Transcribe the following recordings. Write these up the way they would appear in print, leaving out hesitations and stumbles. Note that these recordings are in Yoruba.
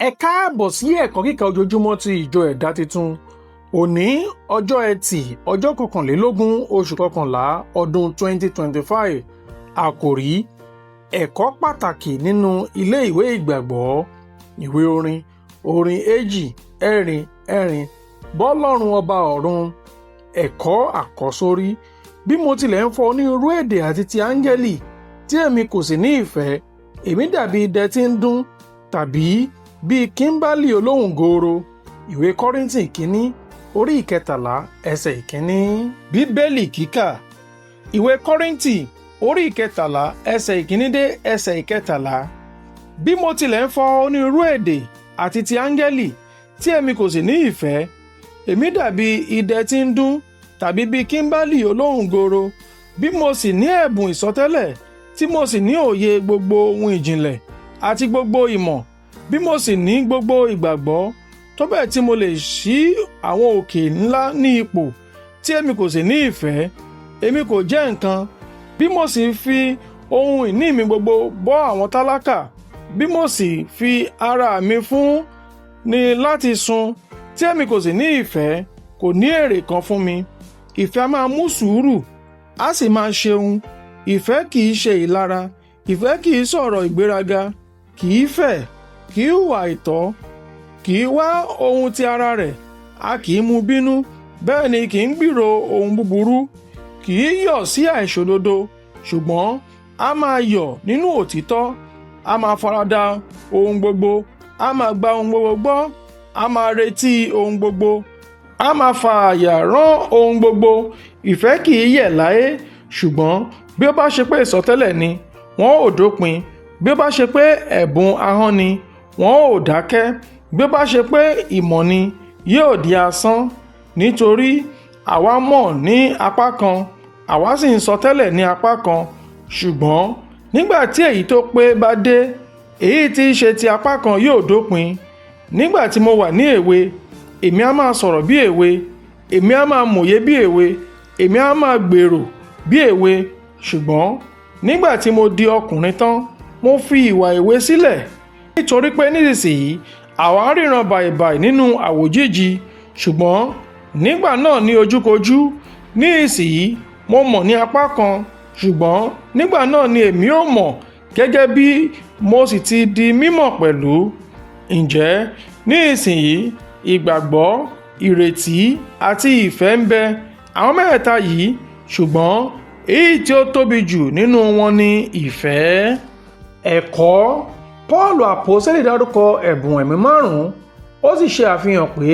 Ẹ káàbọ̀ sí ẹ̀kọ́ kíkà ojoojúmọ́ ti ìjọ Ẹ̀dá Titun. Òní, ọjọ́ Ẹtì, ọjọ́ 21 oṣù kọkànlá ọdún 2025. Àkòrí: Ẹ̀kọ́ pàtàkì nínú ilé ìwé ìgbàgbọ́. Ìwé orin, orin 244. Bọ́lọ́run ọba ọ̀run. Ẹ̀kọ́ àkọ́sórí: Bí mo tilẹ̀ ń fọ onírúurú èdè àti ti áńgẹ́lì, tí èmi kò sì ní ìfẹ́, èmi dàbí idẹ tí ń dún tàbí bíi kíḿbálì olóhùn gooro. Ìwé Kọ́ríńtì kínní, orí 13, ẹsẹ̀ 1. Bíbélì kíkà: Ìwé Kọ́ríńtì, orí 13, ẹsẹ̀ 1 dé ẹsẹ̀ 13. Bí mo tilẹ̀ ń fọ onírúurú èdè àti ti áńgẹ́lì, tí èmi kò sì ní ìfẹ́, èmi dàbí idẹ tí ń dún tàbí bíi kíḿbálì olóhùn gooro. Bí mo sì ní ẹ̀bùn ìsọtẹ́lẹ̀, tí mo sì ní òye gbogbo ohun ìjìnlẹ̀ àti gbogbo ìmọ̀, bí mo sì ní gbogbo ìgbàgbọ́ tó bẹ́ẹ̀ tí mo lè ṣí àwọn òkè ńlá ní ipò, tí èmi kò sì ní ìfẹ́, èmi kò jẹ́ nǹkan. Bí mo sì fi ohun ìní mi gbogbo bọ́ àwọn tálákà, bí mo sì fi ara mi fún ni láti sun, tí èmi kò sì ní ìfẹ́, kò ní èrè kan fún mi. Ìfẹ́ a máa mú sùúrù, á sì máa ṣeun. Ìfẹ́ kì í ṣe ìlara. Ìfẹ́ kì í sọ̀rọ̀ ìgbéraga, kì í fẹ̀, kì í hùwà àìtọ́, kì í wá ohun ti ara rẹ̀, a kì í mú bínú, bẹ́ẹ̀ ni kì í gbìrò ohun búburú, kì í yọ̀ sí àìṣòdodo, ṣùgbọ́n a máa yọ̀ nínú òtítọ́, a máa farada ohun gbogbo, a máa gba ohun gbogbo gbọ́, a máa retí ohun gbogbo, a máa fa àyà rán ohun gbogbo. Ìfẹ́ kì í yẹ̀ láé. Ṣùgbọ́n bí ó bá ṣe pé ìsọtẹ́lẹ̀ ni, wọn ó dópin; bí ó bá ṣe pé ẹ̀bùn ahọ́n ni, wọn ó dákẹ́; bí ó bá ṣe pé ìmọ̀ ni, yóò di asán. Nítorí àwa mọ̀ ní apá kan, àwa sì ń sọtẹ́lẹ̀ ní apá kan. Ṣùgbọ́n nígbà tí èyí tó pé bá dé, èyí tí í ṣe ti apá kan yóò dópin. Nígbà tí mo wà ní èwe, èmi a máa sọ̀rọ̀ bí èwe, èmi a máa mòye bí èwe, èmi a máa gbèrò bí èwe. Ṣùgbọ́n nígbà tí mo di ọkùnrin tán, mo fi ìwà èwe sílẹ̀. Nítorí pé nísinsìnyí àwa ń ríran bàìbàì nínú àwòjíji, ṣùgbọ́n nígbà náà ní ojúkojú. Ní ìsinyìí mo mọ̀ ní apá kan, ṣùgbọ́n nígbà náà ni èmi ó mọ̀ gẹ́gẹ́ bí mo sì ti di mímọ̀ pẹ̀lú. Ǹjẹ́ ní ìsinyìí ìgbàgbọ́, ìrètí àti ìfẹ́ ń bẹ, àwọn mẹ́tẹ̀ẹ̀ta yìí, ṣùgbọ́n èyí tí ó tóbi jù nínú wọn ni ìfẹ́. Ẹ̀kọ́: Pọ́ọ̀lù àpọ́sítélì dárúkọ ẹ̀bùn ẹ̀mí márùn-ún, ó sì ṣe àfihàn pé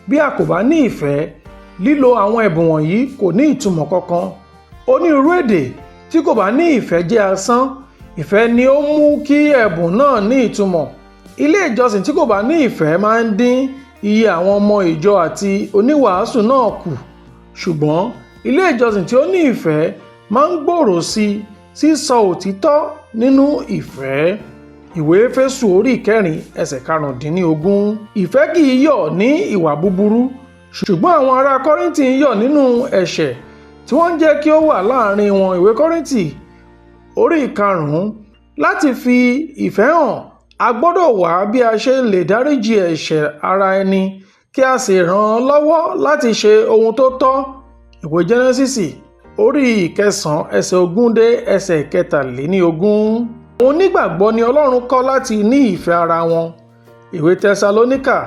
bí a kò bá ní ìfẹ́, lílo àwọn ẹ̀bùn wọ̀nyí kò ní ìtumọ̀ kankan. Onírúurú èdè tí kò bá ní ìfẹ́ jẹ́ asán. Ìfẹ́ ni ó mú kí ẹ̀bùn náà ní ìtumọ̀. Ilé ìjọsìn tí kò bá ní ìfẹ́ máa ń dín iye àwọn ọmọ ìjọ àti oníwàásù náà kù, ṣùgbọ́n ilé ìjọsìn tí ó ní ìfẹ́ máa ń gbòòrò sí sísọ òtítọ́ nínú ìfẹ́. Ìwé Éfésù, orí 4, ẹsẹ̀ 15. Ìfẹ́ kì í yọ̀ ní ìwà búburú, ṣùgbọ́n àwọn ará Kọ́ríńtì ń yọ̀ nínú ẹ̀ṣẹ̀ tí wọ́n ń jẹ́ kí ó wà láàrin wọn. Ìwé Kọ́ríńtì, orí 5. Láti fi ìfẹ́ hàn, a gbọ́dọ̀ wá bí a ṣe lè dáríjì ẹ̀ṣẹ̀ ara ẹni kí a sì ràn án lọ́wọ́ láti ṣe ohun tó tọ́. Ìwé Jẹ́nẹ́sísì, orí 9, ẹsẹ̀ 20 dé ẹsẹ̀ 23. Àwọn onígbàgbọ́ ni Ọlọ́run kọ́ láti ní ìfẹ́ ara wọn. Ìwé Tẹsalóníkà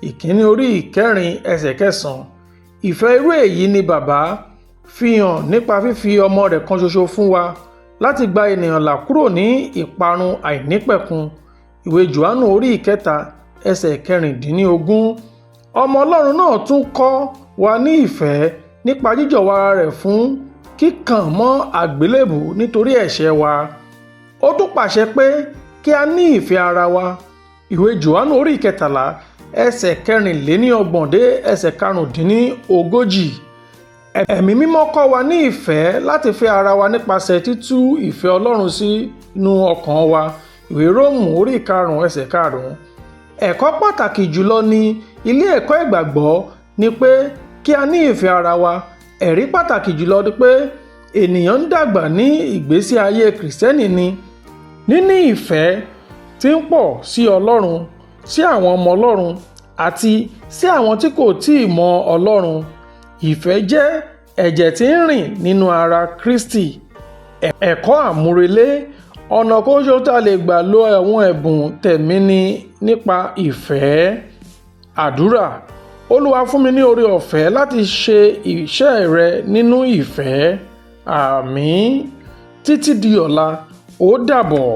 ìkíní, orí 4, ẹsẹ̀ 9. Ìfẹ́ irú èyí ni Bàbá fi hàn nípa fífi ọmọ rẹ̀ kan ṣoṣo fún wa láti gba ènìyàn là kúrò ní ìparun àìnípẹ̀kun. Ìwé Jòhánù, orí 3, ẹsẹ̀ 16. Ọmọ Ọlọ́run náà tún kọ́ wa ní ìfẹ́ nípa jíjọ̀wọ́ ara rẹ̀ fún kíkàn mọ́ àgbélébùú nítorí ẹ̀ṣẹ̀ wa. Ó tún pàṣẹ pé kí a ní ìfẹ́ ara wa. Ìwé Jòhánù, orí 13, ẹsẹ̀ 34 dé ẹsẹ̀ 35. Ẹ̀mí Mímọ́ kọ́ wa ní ìfẹ́ láti fẹ́ ara wa nípasẹ̀ títú ìfẹ́ Ọlọ́run sínú ọkàn wa. Ìwé Róòmù, orí 5, ẹsẹ̀ 5. Ẹ̀kọ́ pàtàkì jùlọ ní ilé ẹ̀kọ́ ìgbàgbọ́ ni pé kí a ní ìfẹ́ ara wa. Ẹ̀rí pàtàkì jùlọ ni pé ènìyàn ń dàgbà ní ìgbésí ayé Kìrìsìtẹ́nì ni níní ìfẹ́ tí ń pọ̀ sí Ọlọ́run. sí àwọn ọmọ Ọlọ́run àti sí àwọn tí kò tíì mọ Ọlọ́run. Ìfẹ́ jẹ́ ẹ̀jẹ̀ tí ń rìn nínú ara Kristi. Ẹ̀kọ́ àmúrelé: ọ̀nà kan ṣoṣo tá a lè gbà lo àwọn ẹ̀bùn tẹ̀mí ni nípa ìfẹ́. Àdúrà: Olúwa, fún mi ní oore ọ̀fẹ́ láti ṣe iṣẹ́ rẹ nínú ìfẹ́. Àmín. Títí di ọ̀la, ó dàbọ̀.